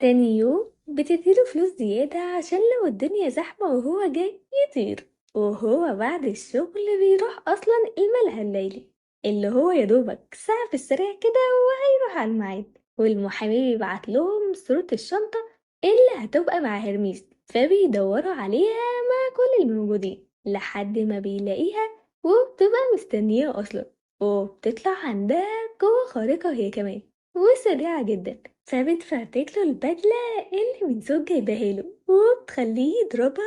تاني يوم بتديله فلوس زيادة عشان لو الدنيا زحمة وهو جاي يطير. وهو بعد الشغل بيروح أصلا الملهى الليلي اللي هو يدوبك ساعة في السريع كده وهيروح على الميعاد. والمحامي بيبعت لهم صورة الشنطة اللي هتبقى مع هرميس، فبيدوروا عليها مع كل الموجودين لحد ما بيلاقيها، وبتبقى مستنياه أصلا، وبتطلع عندها قوة خارقة هي كمان وسريعة جدا، فبتفرتك له البدلة اللي منسوج جايباها له وبتخليه يضربها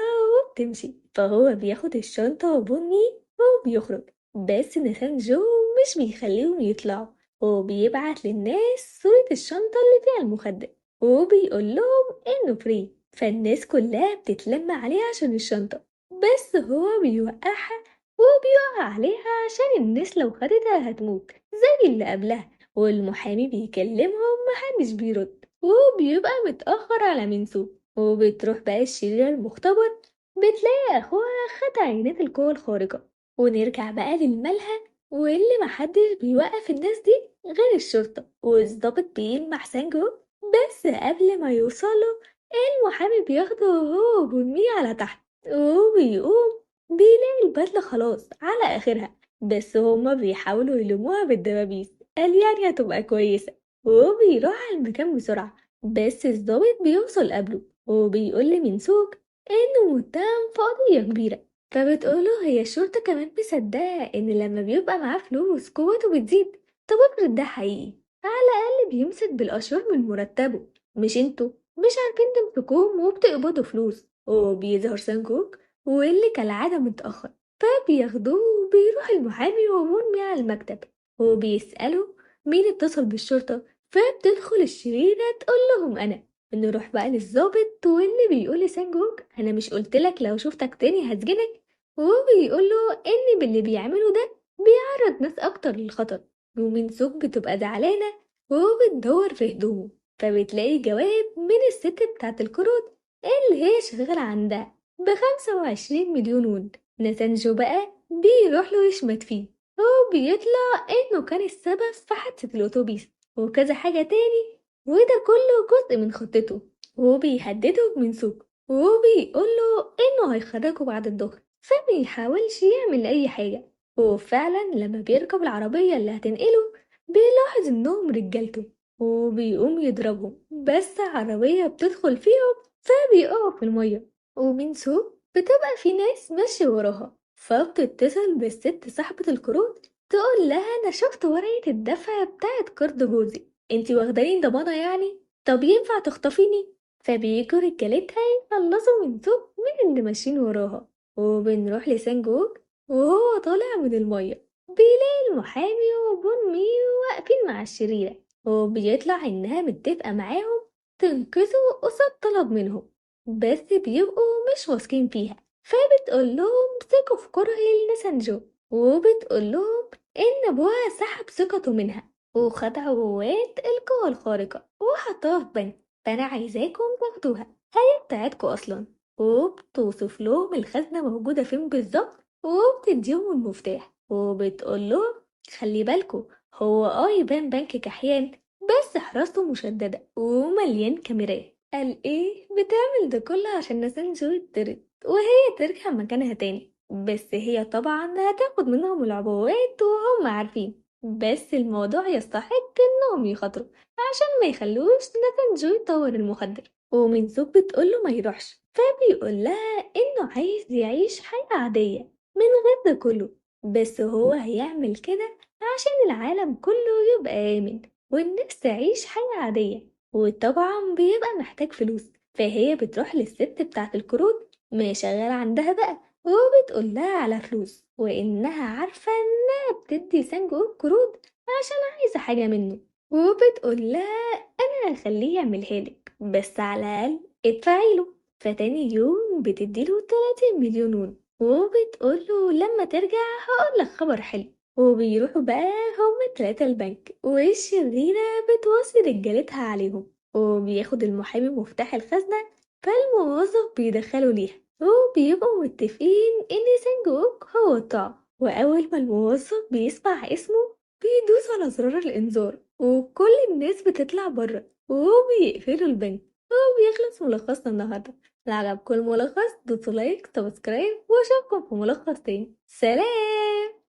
وبتمشي. فهو بياخد الشنطة وبني وبيخرج، بس نسان جو مش بيخليهم يطلعوا، وبيبعت للناس صورة الشنطة اللي فيها المخدر وبيقول لهم إنه فري. فالناس كلها بتتلم عليه عشان الشنطة، بس هو بيوقعها وبيقع عليها عشان الناس لو خدتها هتموت زي اللي قبلها. والمحامي بيكلمهم محدش بيرد، وبيبقى متأخر على منسوب. وبتروح بقى الشريرة المختبر بتلاقي أخوها خد عينات القوة الخارقة. ونرجع بقى للملهى واللي محدش بيوقف الناس دي غير الشرطة، والظابط بيلمح سانجو، بس قبل ما يوصله المحامي بياخده وهو وبنميه على تحت، وبيقوم بيلاقي البدلة خلاص على آخرها، بس هما بيحاولوا يلموها بالدبابيس، قال يعني هتبقى كويسة. وبيروح على المكان بسرعة، بس الظابط بيوصل قبله وبيقول لمنسوك إنه متهم في قضية كبيرة. فبتقوله هي الشرطة كمان مصدقة إن لما بيبقى معاه فلوس قوته بتزيد؟ طب افرض ده حقيقي، على الأقل بيمسك بالأشهر من مرتبه، مش انتوا مش عارفين تمسكوهم وبتقبضوا فلوس. وبيظهر سانكوك واللي كالعادة متأخر، فبياخدوه وبيروح المحامي ومرمي على المكتب، وبيسأله مين اتصل بالشرطة، فبتدخل الشريرة تقول لهم أنا. نروح بقى للظابط واللي بيقول لسانجوك أنا مش قلتلك لو شفتك تاني هسجنك، وبيقول له إن باللي بيعمله ده بيعرض ناس أكتر للخطر. ومنسوك بتبقى زعلانة وبتدور في هدومه، فبتلاقي جواب من الست بتاعت الكروت اللي هي شغالة عندها ب25 مليون ون. نسانجو بقى بيروح له يشمت فيه، وبيطلع إنه كان السبب في حادثة الأتوبيس وكذا حاجة تاني، وده كله جزء من خطته. وبيهدده بمنسوك وبيقوله إنه هيخرجه بعد الظهر، فميحاولش يعمل أي حاجة. وفعلا لما بيركب العربية اللي هتنقله بيلاحظ إنهم رجالته وبيقوم يضربهم، بس عربية بتدخل فيهم فبيقعوا في المية. ومنسوك بتبقى في ناس ماشية وراها، فبتتصل بالست صاحبة الكروت تقول لها أنا شفت ورقة الدفع بتاعت كارد جوزي، انتي واخداني ضمانة يعني؟ طب ينفع تخطفيني؟ فبيجوا رجالتها يخلصوا منسوك من اللي ماشيين وراها. وبنروح لسانجوك وهو طالع من المية بيلاقي المحامي وبونمي واقفين مع الشريرة، وبيطلع إنها متفقة معاهم تنقذه قصاد طلب منهم، بس بيبقوا مش واثقين فيها. فبتقول لهم ثقوا في كرهي لنسانجو، وبتقول لهم إن أبوها سحب ثقته منها وخد عبوات القوة الخارقة وحطها في بنك، فأنا عايزاكم تاخدوها، هي بتاعتكم أصلا. وبتوصف لهم الخزنة موجودة فين بالظبط وبتديهم المفتاح، وبتقول لهم خلي بالكم هو يبان بنك كحيان بس حراسته مشددة ومليان كاميرات. قال ايه بتعمل ده كله عشان نسانجو يطرد وهي ترجع مكانها تاني، بس هي طبعا هتاخد منهم العبوات وهم عارفين، بس الموضوع يستحق انهم يخاطروا عشان ما يخلوش نسانجو يطور المخدر. ومنسوك بتقوله ما يروحش، فبيقول لها انه عايز يعيش حياة عادية من غير ده كله، بس هو هيعمل كده عشان العالم كله يبقى آمن والناس تعيش حياة عادية. وطبعا بيبقى محتاج فلوس، فهي بتروح للست بتاعت الكروت ما شغالة عندها بقى، وبتقول لها على فلوس وإنها عارفة إنها بتدي سانجو كروت عشان عايزة حاجة منه، وبتقول لها أنا هخليه يعملها لك بس على الأقل ادفعي له. فتاني يوم بتديله 30 مليون ون وبتقوله لما ترجع هقولك خبر حلو. وبيروحوا بقى هما التلاتة البنك، والشريرة بتوصي رجالتها عليهم، وبياخد المحامي مفتاح الخزنة فالموظف بيدخله ليها، وبيبقوا متفقين إن سانجوك هو الطعم. وأول ما الموظف بيسمع اسمه بيدوس على زرار الإنذار وكل الناس بتطلع بره وبيقفلوا البنك. وبيخلص ملخصنا النهاردة. لو عجبكم الملخص دوسوا like، subscribe، واشوفكم في ملخص تاني. سلام.